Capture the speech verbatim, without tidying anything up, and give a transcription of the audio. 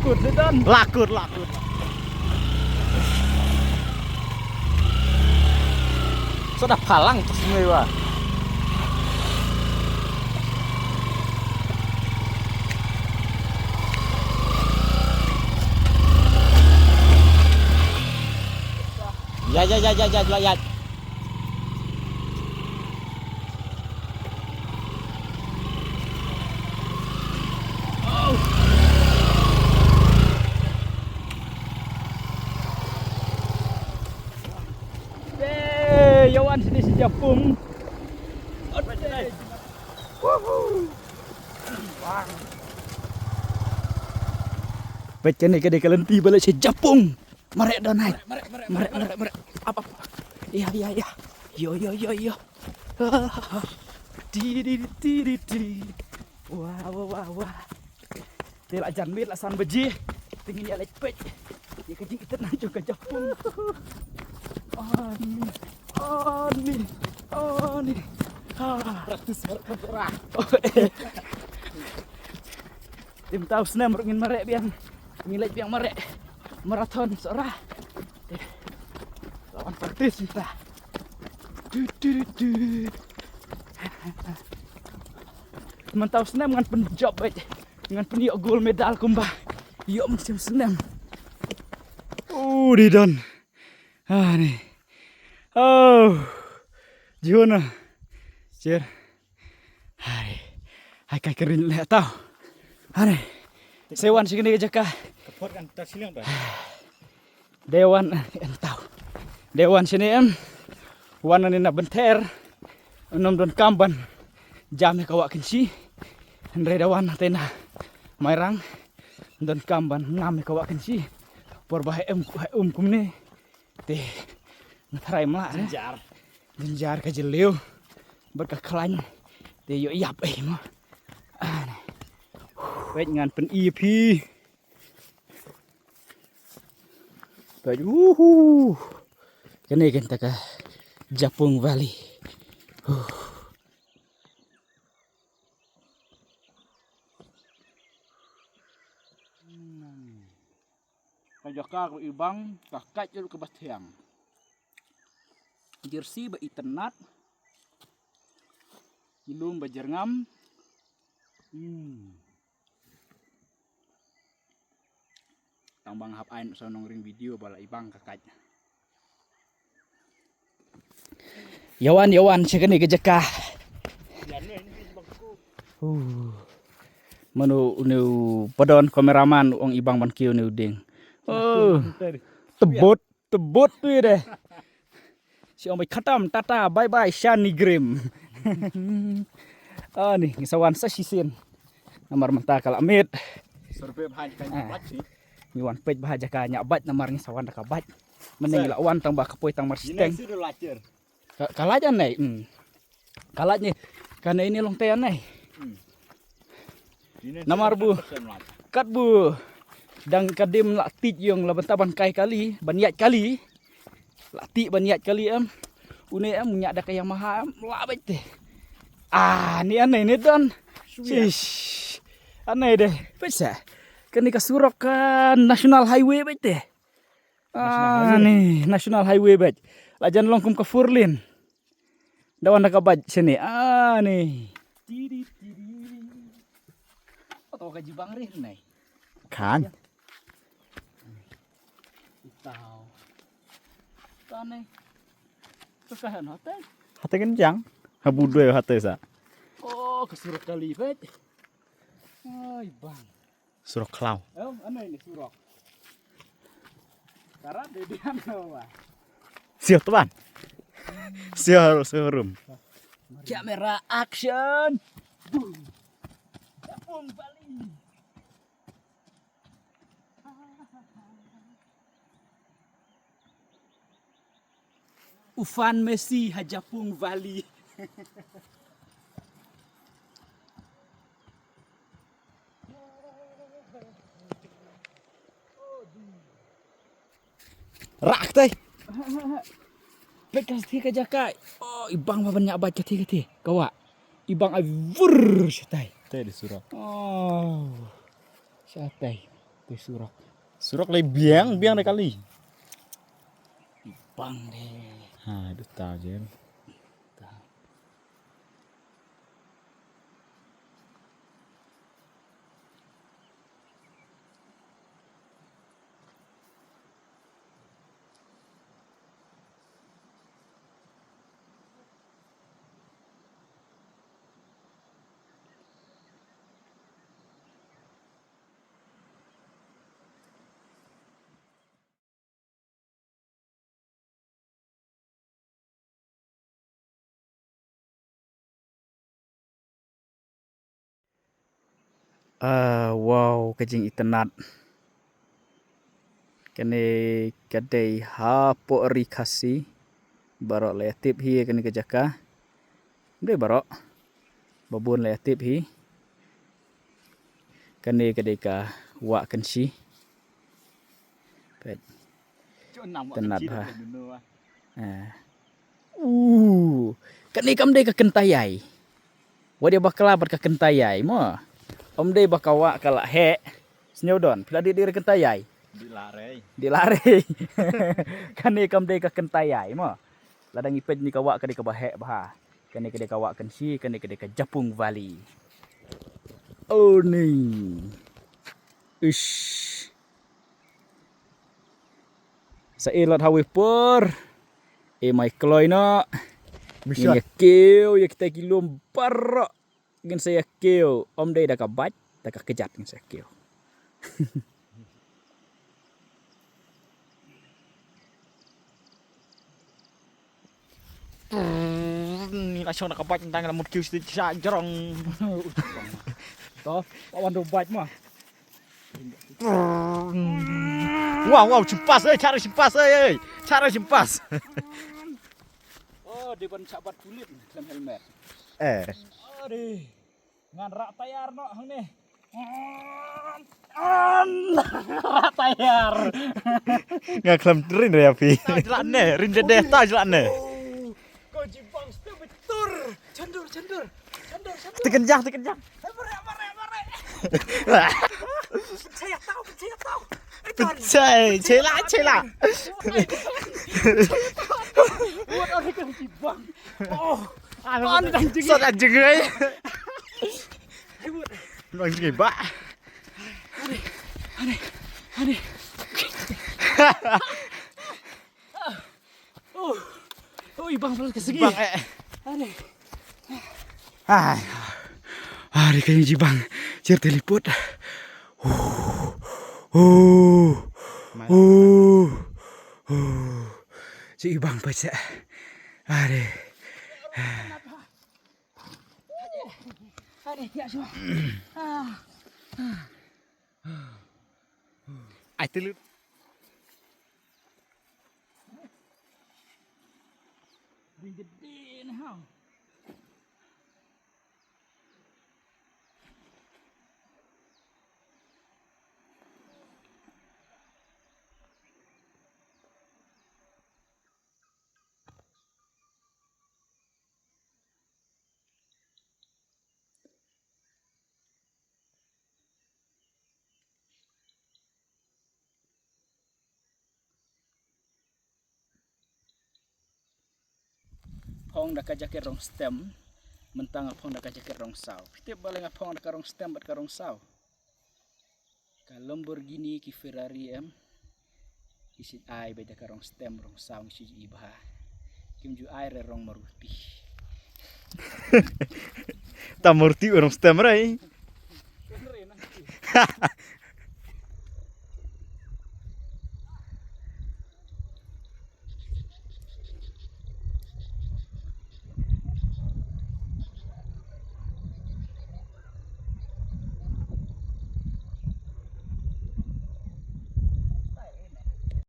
Kut ni don. Lakut, lakut. Sudah palang tu semua. Ya, ya, ya, ya, ya, ya, ya. Yeay, ïa wan shane sha japung. Woohoo. Peit kane ka dei ka lynti ba leit sha japung. Mareh don hai. Mareh, mareh, mareh, mareh. Ap, ap. Ïa, ïa, ïa. Ïoh, ïoh, ïoh, ïoh. Ti, ti, ti, ti, ti. Wah, wah, wah, wah. Te la jan miet la san baje. Te ngin ïa leit peit ïa ka jingïaid na jong ka japung. Ani, ani, ani. Ah. Praktis mareh, mareh. Oh, eh. Te mynta u snem ruh ngin mareh biang. Ngin leit biang mareh marathon Sohra. La wan praktis mynta. Tu, tu, tu, tu. Mynta u snem ngan pynjop beit. Ngan pynïoh gold medal kumba ïoh mynsiem snem. Oh, dei don. Ah, ni. Oh. Juna. Jer. Hai. Hai, kai kering leh tau. Hai. Sa wan sha kane ka jaka. Ka pot kan ta shiliang ba. Dei wan, em, tau. Dei wan shane, em. Wan nane na Bynthei. Ym donkam ban jam ïa ka Wah Kynshi. Hynrei da wan te na Mairang. Donkam ban ngam ïa ka Wah Kynshi. Por ba ha em, ha um kumne. Te nga tharai mla, eh. Jynjar. Jynjar ka jylliew bad ka khlaiñ. Te ïoh ïap ei mo. Ah, ne. Peit ngan pyni ïa phi. Peit, uhu. Kane kata ka Japung Valley. Huh. Ka jaka kaba i bang, ka kait ruh kaba thiang. Jersey ba itynnat. Lum ba jyrngam. Hmm. Tang ba nga hap ai sa nongring video ba la i bang ka kait. Ïa wan, ïa wan sha kane ka jaka. Uh. Mano une u padon kameraman u ong i bang ban kiew ne u dieng. Oh. Tebut, tebut tu ïa de. Shi ong bad khatam, tata, bye bye, Shani Grim. Ah, ni, ngi sa wan sa shisien. Namar mynta ka la miet. Survey bha jaka ñiah bike shi. Ngi wan peit bha jaka ñiah bike namar ngi sa wan da ka bike. Mynne ngi la wan tang ba ka poi tang mar shiteng. Ka, ka lait anei. Hmm. Ka lait ne. Kane ine long te anei. Hmm. Namar bu. Kat bu. Dang ka dim la tij ïong la bynta ban kai kali, ban ïaid kali. La tij ban ïaid kali em. Une em ñiah da ka Yamaha em, la beit te. Ah, ni anei ni don. Shish. Anei de. Peit sa. Kane ka surok ka National Highway beit te. Ah, ni National Highway beit. La jan long kum ka four lane. Da wan da ka bike shane. Ah, ni. Tiri, tiri. Oto ka jibang ri nai. Kan. Tau. Tane. Tu ka han hotel. Hotel kan jang. Habu doi hotel sa. Oh, ka surok kali beit. Oi, bang. Surok khlaw. Em, anei ni surok. Karat de diam na wa. Sio tuan. Sio, sio rum. Camera action. Boom. Boom Bali. U fan Messi ha Japung Valley. Rak tai. Peit ka sati ka jaka. Oh, i bang ba ban ñiah bike kati kati. Kawa. I bang ai vur shatai. Tai di surok. Oh. Shatai. Phi surok. Surok lei biang, biang dei kali. Bang dei. Ha, dei ta jem. Ta. Ah, wow, ka jingitynnad. Kane ka dei hapoh Ri Khasi. Baroh la ïa tip hi kane ka jaka. Ym dei baroh. Ba bun la ïa tip hi. Kane ka dei ka wah Kynshi. Peit. Tynnad bha. Eh. Uh, kane kam dei ka kynta ïai. Wat ïa bakla bad ka kynta ïai mo. Ym dei ba ka wah ka la heh. Sngewdon, phi la dih dih re kynta ïai. Dih lah re. Dih lah re. Kane kam dei ka kynta ïai mo. Lada ngi peit ni ka wah ka dei kaba heh bha. Kane ka dei ka wah Kynshi, kane ka dei ka Japung Valley. Oh ni. Ish. Sa e lat hawi por. E mai kloi no. Ngin ïa kiew ïa kita ki lum baroh. Ngin sa ïa kiew. Ym dei da ka bike, da ka kjat ngin sa ïa kiew. Ni la shong na ka bike tang la mut kiew sha jrong. To, wan do bike ma. Wow, wow, chimpas, eh, cara chimpas, eh, eh. Cara chimpas. Oh, dia ban chabat kulit dalam helmet. Eh. Aduh. Ngan rak tayar noh hangne. An, an, rak tayar. Nga khlem rin re api. Ta jlak ne, rin deh deh ta jlak ne. Ko jibang stu betur. Chandur, chandur. Chandur, chandur. Tekenjang, tekenjang. Bare, bare, bare. Saya tahu, saya tahu. Pecai, chelak, chelak. Buat orang kan jibang. Oh, ah, ni dah jengik. Sot dah jengik. Bang segi bak. Ane, ane, ane. Oh. Oi bang, balas ke segi. Bang, eh. Ane. Ai. Hari kali ni bang. Cer teleport. Oh. Oh. Oh. Oh. Si bang pecah. Hari. Ai telut. Ring gede ni ha. Phong da ka jaket rong stem, mynta nga phong da ka jaket rong saw. Phi tip balei nga phong da ka rong stem bad ka rong saw? Ka Lamborghini ki Ferrari em. Ki shu ai beit da ka rong stem rong saw ngi shu i bha. Kim ju ai re rong Maruti. Ta Maruti rong stem re.